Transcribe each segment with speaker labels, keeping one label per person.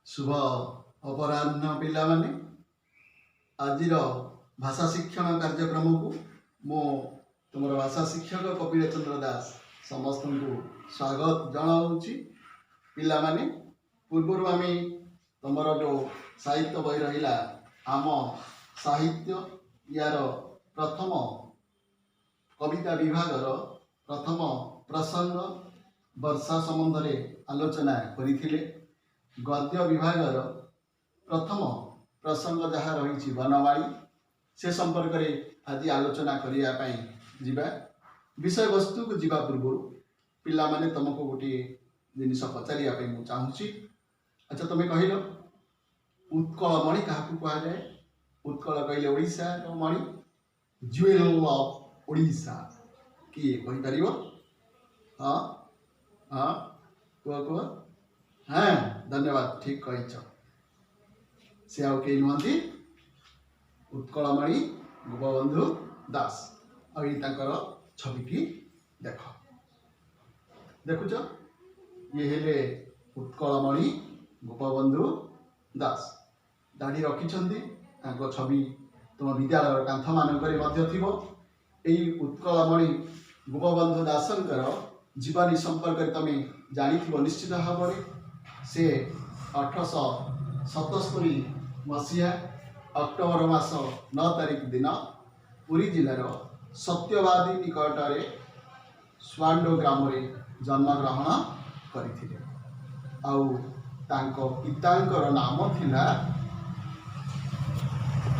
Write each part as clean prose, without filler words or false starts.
Speaker 1: ଶୁଭ ଅପରାହ୍ନ ପିଲାମାନେ। ଆଜିର ଭାଷା ଶିକ୍ଷଣ କାର୍ଯ୍ୟକ୍ରମକୁ ମୁଁ ତୁମର ଭାଷା ଶିକ୍ଷକ କପିଳ ଚନ୍ଦ୍ର ଦାସ ସମସ୍ତଙ୍କୁ ସ୍ୱାଗତ ଜଣାଉଛି। ପିଲାମାନେ, ପୂର୍ବରୁ ଆମେ ତୁମର ଯେଉଁ ସାହିତ୍ୟ ବହି ରହିଲା ଆମ ସାହିତ୍ୟ, ୟାର ପ୍ରଥମ କବିତା ବିଭାଗର ପ୍ରଥମ ପ୍ରସଙ୍ଗ ବର୍ଷା ସମ୍ବନ୍ଧରେ ଆଲୋଚନା କରିଥିଲେ। ଗଦ୍ୟ ବିଭାଗର ପ୍ରଥମ ପ୍ରସଙ୍ଗ ଯାହା ରହିଛି ବନମାଳୀ, ସେ ସମ୍ପର୍କରେ ଆଜି ଆଲୋଚନା କରିବା ପାଇଁ ଯିବା। ବିଷୟବସ୍ତୁକୁ ଯିବା ପୂର୍ବରୁ ପିଲାମାନେ, ତୁମକୁ ଗୋଟିଏ ଜିନିଷ ପଚାରିବା ପାଇଁ ମୁଁ ଚାହୁଁଛି। ଆଚ୍ଛା, ତୁମେ କହିଲ, ଉତ୍କଳ ମଣି କାହାକୁ କୁହାଯାଏ? ଉତ୍କଳ କହିଲେ ଓଡ଼ିଶାର ମଣି, ଜୁଏଲ ଅଫ୍ ଓଡ଼ିଶା କିଏ କହିପାରିବ? ହଁ, କୁହ କୁହ। ହଁ, ଧନ୍ୟବାଦ, ଠିକ କହିଛ। ସେ ଆଉ କେହି ନୁହନ୍ତି, ଉତ୍କଳମଣି ଗୋପବନ୍ଧୁ ଦାସ। ଆଉ ଏଇ ତାଙ୍କର ଛବିଟି ଦେଖ, ଦେଖୁଛ? ଇଏ ହେଲେ ଉତ୍କଳମଣି ଗୋପବନ୍ଧୁ ଦାସ। ଦାଢ଼ି ରଖିଛନ୍ତି। ତାଙ୍କ ଛବି ତୁମ ବିଦ୍ୟାଳୟର କାନ୍ଥମାନଙ୍କରେ ମଧ୍ୟ ଥିବ। ଏଇ ଉତ୍କଳମଣି ଗୋପବନ୍ଧୁ ଦାସଙ୍କର ଜୀବନୀ ସମ୍ପର୍କରେ ତମେ ଜାଣିଥିବ ନିଶ୍ଚିତ ଭାବରେ। ସେ 1877 ମସିହା ଅକ୍ଟୋବର ମାସ 9 ତାରିଖ ଦିନ ପୁରୀ ଜିଲ୍ଲାର ସତ୍ୟବାଦୀ ନିକଟରେ ସୁଆଣ୍ଡୋ ଗ୍ରାମରେ ଜନ୍ମଗ୍ରହଣ କରିଥିଲେ। ଆଉ ତାଙ୍କ ପିତାଙ୍କର ନାମ ଥିଲା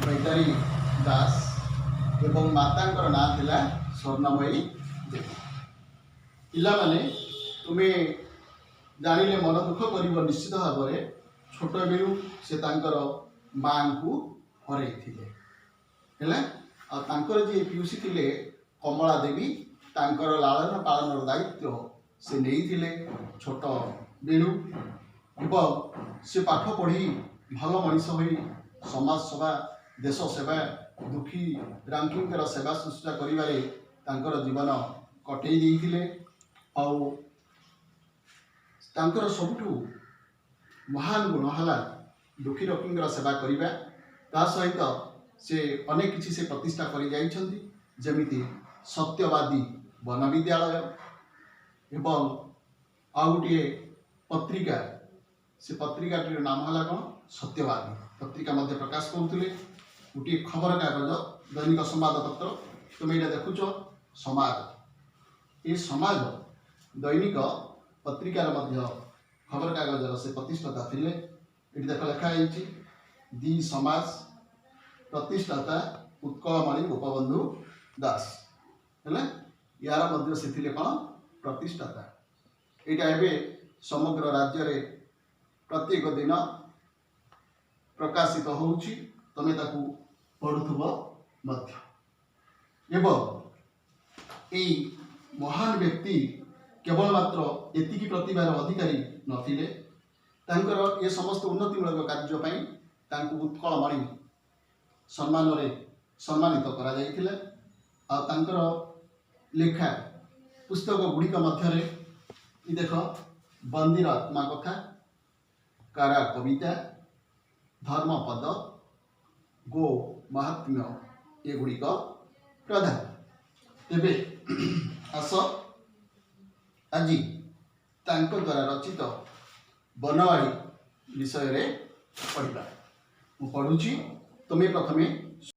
Speaker 1: ବୈଦାରୀ ଦାସ ଏବଂ ମାତାଙ୍କର ନାଁ ଥିଲା ସ୍ୱର୍ଣ୍ଣମୟୀ ଦେବୀ। ପିଲାମାନେ, ତୁମେ ଜାଣିଲେ ମନ ଦୁଃଖ କରିବ ନିଶ୍ଚିତ ଭାବରେ, ଛୋଟବେଳୁ ସେ ତାଙ୍କର ମାଙ୍କୁ ହରାଇଥିଲେ। ହେଲା, ଆଉ ତାଙ୍କର ଯିଏ ପିଉସୀ ଥିଲେ କମଳା ଦେବୀ, ତାଙ୍କର ଲାଳନ ପାଳନର ଦାୟିତ୍ୱ ସେ ନେଇଥିଲେ ଛୋଟ ବେଳୁ। ଏବଂ ସେ ପାଠ ପଢ଼ି ଭଲ ମଣିଷ ହୋଇ ସମାଜ ସେବା, ଦେଶ ସେବା, ଦୁଃଖୀ ରାଙ୍କିଙ୍କର ସେବା ଶୁଶ୍ରୂଷା କରିବାରେ ତାଙ୍କର ଜୀବନ କଟେଇ ଦେଇଥିଲେ। ଆଉ ତାଙ୍କର ସବୁଠୁ ମହାନ ଗୁଣ ହେଲା ଦୁଃଖୀ ରଙ୍କୀଙ୍କର ସେବା କରିବା। ତା ସହିତ ସେ ଅନେକ କିଛି ସେ ପ୍ରତିଷ୍ଠା କରି ଯାଇଛନ୍ତି, ଯେମିତି ସତ୍ୟବାଦୀ ବନବିଦ୍ୟାଳୟ ଏବଂ ଆଉ ଗୋଟିଏ ପତ୍ରିକା। ସେ ପତ୍ରିକାଟିର ନାମ ହେଲା କ'ଣ? ସତ୍ୟବାଦୀ ପତ୍ରିକା ମଧ୍ୟ ପ୍ରକାଶ କରୁଥିଲେ। ଗୋଟିଏ ଖବରକାଗଜ, ଦୈନିକ ସମ୍ବାଦପତ୍ର, ତୁମେ ଏଇଟା ଦେଖୁଛ ସମାଜ। ଏ ସମାଜ ଦୈନିକ ପତ୍ରିକାର ମଧ୍ୟ, ଖବରକାଗଜର ସେ ପ୍ରତିଷ୍ଠାତା ଥିଲେ। ଏଠି ଦେଖ, ଲେଖା ହେଇଛି ଦି ସମାଜ, ପ୍ରତିଷ୍ଠାତା ଉତ୍କଳମଣି ଗୋପବନ୍ଧୁ ଦାସ। ହେଲା, ୟାର ମଧ୍ୟ ସେ ଥିଲେ କ'ଣ? ପ୍ରତିଷ୍ଠାତା। ଏଇଟା ଏବେ ସମଗ୍ର ରାଜ୍ୟରେ ପ୍ରତ୍ୟେକ ଦିନ ପ୍ରକାଶିତ ହେଉଛି, ତମେ ତାକୁ ପଢ଼ୁଥିବ ମଧ୍ୟ। ଏବଂ ଏଇ ମହାନ ବ୍ୟକ୍ତି କେବଳ ମାତ୍ର ଏତିକି ପ୍ରତିଭାର ଅଧିକାରୀ ନଥିଲେ। ତାଙ୍କର ଏ ସମସ୍ତ ଉନ୍ନତିମୂଳକ କାର୍ଯ୍ୟ ପାଇଁ ତାଙ୍କୁ ଉତ୍କଳମଣି ସମ୍ମାନରେ ସମ୍ମାନିତ କରାଯାଇଥିଲା। ଆଉ ତାଙ୍କର ଲେଖା ପୁସ୍ତକ ଗୁଡ଼ିକ ମଧ୍ୟରେ ଇ ଦେଖ, ବନ୍ଦୀର ଆତ୍ମା କଥା, କାରା କବିତା, ଧର୍ମପଦ, ଗୋ ମହାତ୍ମ୍ୟ ଏଗୁଡ଼ିକ ପ୍ରଧାନ। ତେବେ ଆସ, ଆଜି ତାଙ୍କ ଦ୍ୱାରା ରଚିତ ବନମାଳୀ ବିଷୟରେ ପଢ଼ିବା। ମୁଁ ପଢ଼ୁଛି, ତୁମେ ପ୍ରଥମେ